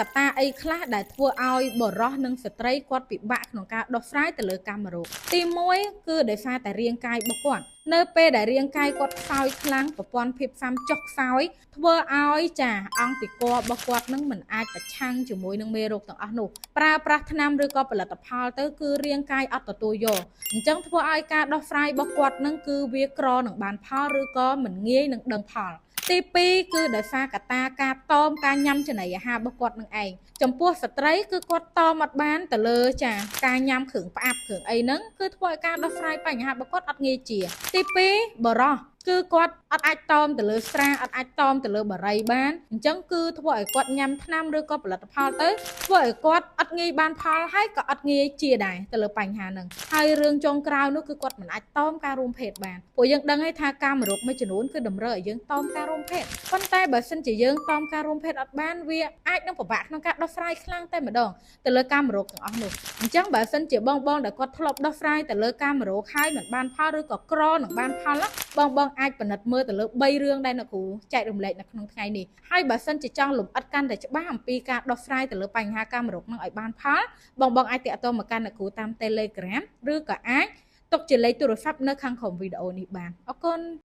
កត្តាអីខ្លះដែលធ្វើឲ្យបុរសនិងស្ត្រីគាត់ពិបាកក្នុងការដោះស្រាយទៅលើកាមរោគទី1គឺដោយសារតែរាងកាយរបស់គាត់នៅពេលដែលរាងកាយគាត់ខ្សោយខ្លាំងប្រព័ន្ធភាពស៊ាំចុះខ្សោយធ្វើឲ្យចាអង្គតិករបស់គាត់នឹងមិនអាចប្រឆាំងជាមួយនឹងមេរោគទាំងអស់នោះប្រើប្រាស់ថ្នាំឬក៏ផលិតផលទៅគឺរាងកាយអត់ទទួលយកអញ្ចឹងធ្វើឲ្យការដោះស្រាយរបស់គាត់នឹងគឺវាក្រនឹងបានផលឬក៏មិនងាយនឹងដឹងផលទី2គឺដោយសារកត្តាការតមការញ៉ាំចំណីអាហាររបស់គាត់នឹងឯងចំពោះស្ត្រីគឺគាត់តមអត់បានទៅលើចាការញ៉ាំគ្រឿងផ្អាប់គ្រឿងអីហ្នឹងគឺធ្វើឲ្យការដោះស្រាយបញ្ហារបស់គាត់អត់ងាយជាទី2បុរសគឺគាត់អត់អាចតមទៅលើស្រាអត់អាចតមទៅលើបារីបានអញ្ចឹងគឺធ្វើឲ្យគាត់ញ៉ាំថ្នាំឬក៏ផលិតផលទៅធ្វើឲ្យគាត់អត់ងាយបានផលហើយក៏អត់ងាយជាដែរទៅលើបញ្ហាហ្នឹងហើយរឿងចុងក្រោយនោះគឺគាត់មិនអាចតមការរួមភេទបានព្រោះយើងដឹងហើយថាកាមរោគមួយចំនួនគឺតម្រូវឲ្យយើងតមការរួមភេទប៉ុន្តែបើសិនជាយើងតមការរួមភេទអត់បានវាអាចនឹងពិបាកក្នុងការដោះស្រាយខ្លាំងតែម្ដងទៅលើកាមរោគទាំងអស់នោះអញ្ចឹងបើសិនជាបងបងដែលគាត់ធ្លាប់ដោះស្រាយទៅលើកាមរោគហើយមិនបានផលឬក៏ក្រនឹងបានផលបងបងអាចពិនិត្យមើលទៅលើ3រឿងដែលអ្នកគ្រូចែករំលែកនៅក្នុងថ្ងៃនេះហើយបើសិនជាចង់លម្អិតកាន់តែច្បាស់អំពីការដោះស្រាយទៅលើបញ្ហាកាមរោគនឹងឲ្យបានផលបងបងអាចទាក់ទងមកកាន់អ្នកគ្រូតាម Telegram ឬក៏អាចទុកជាលេខទូរស័ព្ទនៅខាងក្រោមវីដេអូនេះបានអរគុណ។